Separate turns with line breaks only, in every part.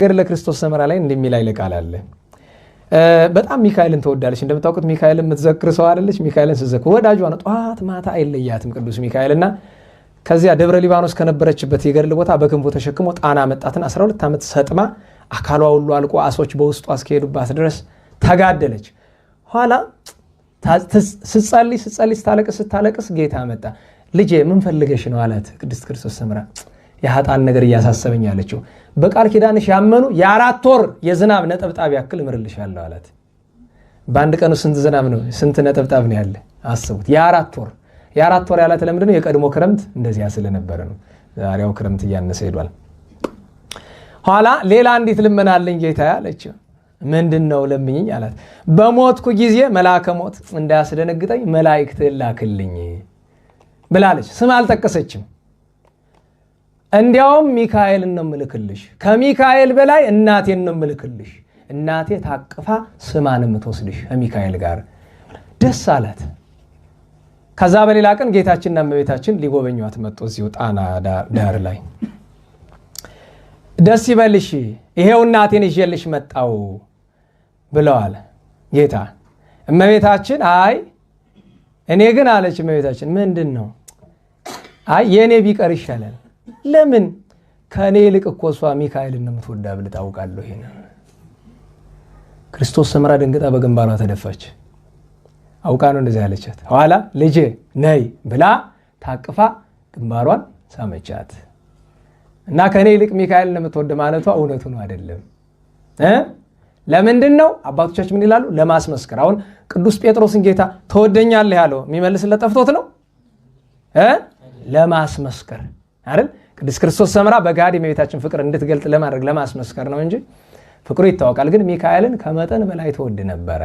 ገድለ ክርስቶስ ሰምራ ላይ እንደሚል ኃይለ ቃል አለ። በጣም ሚካኤልን ትወዳለች። እንደምታውቁት ሚካኤልን የምትዘክር ሰው አይደለች። ሚካኤልን ስትዘክር ወዳጇ ነው። ጠዋት ማታ አይለያትም ቅዱስ ሚካኤልና ከዚያ ደብረ ሊባኖስ ከነበረችበት የገድል ቦታ በክንፉ ተሸክሞ ጣና መጣትን 12 ዓመት ሰጥማ አካሏ ሁሉ አልቆ አሶች በውስጧ እስከሄዱባት ድረስ ተጋደለች። ኋላ ስትጸልይ ስትጸልይ ስታለቅስ ስታለቅስ ጌታ መጣ። ልጄ ምን ፈልገሽ ነው አላት። ቅድስት ክርስቶስ ሰምራ የኃጥአን ነገር እያሳሰበኝ አለችው። በቃል ኪዳንሽ ያመኑ የ4 ወር የዝናብ ነጠብጣብ ያክል እምርልሻለሁ አላት። በአንድ ቀኑ ስንት ዝናብ ነው ስንት ነጠብጣብ ነው ያለ? አስቡት። የ4 ወር ያላት ለምንድን ነው? የቀድሞ ክረምት እንደዚያ ስለነበረ ነው። ዛሬው ክረምት እያነሰ ሄዷል። ኋላ ሌላ አንዲት ልመና አለኝ ጌታ አለችው። ምንድን ነው ለምኝኝ አላት። በሞትኩ ጊዜ መልአከ ሞት እንዳያስደነግጠኝ መላእክት ላክልኝ ብላለች። ስም አልጠቀሰችም። እንዲያውም ሚካኤልን ነው ምልክልሽ፣ ከሚካኤል በላይ እናቴን ነው ምልክልሽ። እናቴ ታቅፋ ስማን የምትወስድሽ ከሚካኤል ጋር። ደስ አላት። ከዛ በሌላ ቀን ጌታችንና እመቤታችን ሊጎበኟት መጡ እዚሁ ጣና ዳር ላይ። ደስ ይበልሽ ይሄው እናቴን ይዤልሽ መጣው ብለዋል ጌታ። እመቤታችን አይ እኔ ግን አለች እመቤታችን፣ ምንድን ነው? አይ የእኔ ቢቀር ይሻላል። ለምን? ከእኔ ይልቅ እኮ እሷ ሚካኤልን ነው የምትወዳ ብለህ ታውቃለህ። ይሄን ክርስቶስ ሰምራ ደንግጣ በግንባሯ ተደፋች። አውቃ ነው እንደዚህ ያለቻት። ኋላ ልጄ ነይ ብላ ታቅፋ ግንባሯን ሳመቻት። እና ከእኔ ይልቅ ሚካኤልን ነው የምትወድ ማለቷ እውነቱ ነው አይደለም? ለምንድን ነው አባቶቻችን ምን ይላሉ? ለማስመስከር። አሁን ቅዱስ ጴጥሮስን ጌታ ትወደኛለህ ያለው የሚመልስለት ጠፍቶት ነው? ለማስመስከር አይደል? ቅዱስ ክርስቶስ ሰምራ በገሃድ የእመቤታችን ፍቅር እንድትገልጥ ለማድረግ ለማስመስከር ነው እንጂ ፍቅሩ ይታወቃል። ግን ሚካኤልን ከመጠን በላይ ትወድ ነበረ።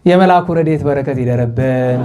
የመልአኩ ረድኤት በረከት ይደረብን።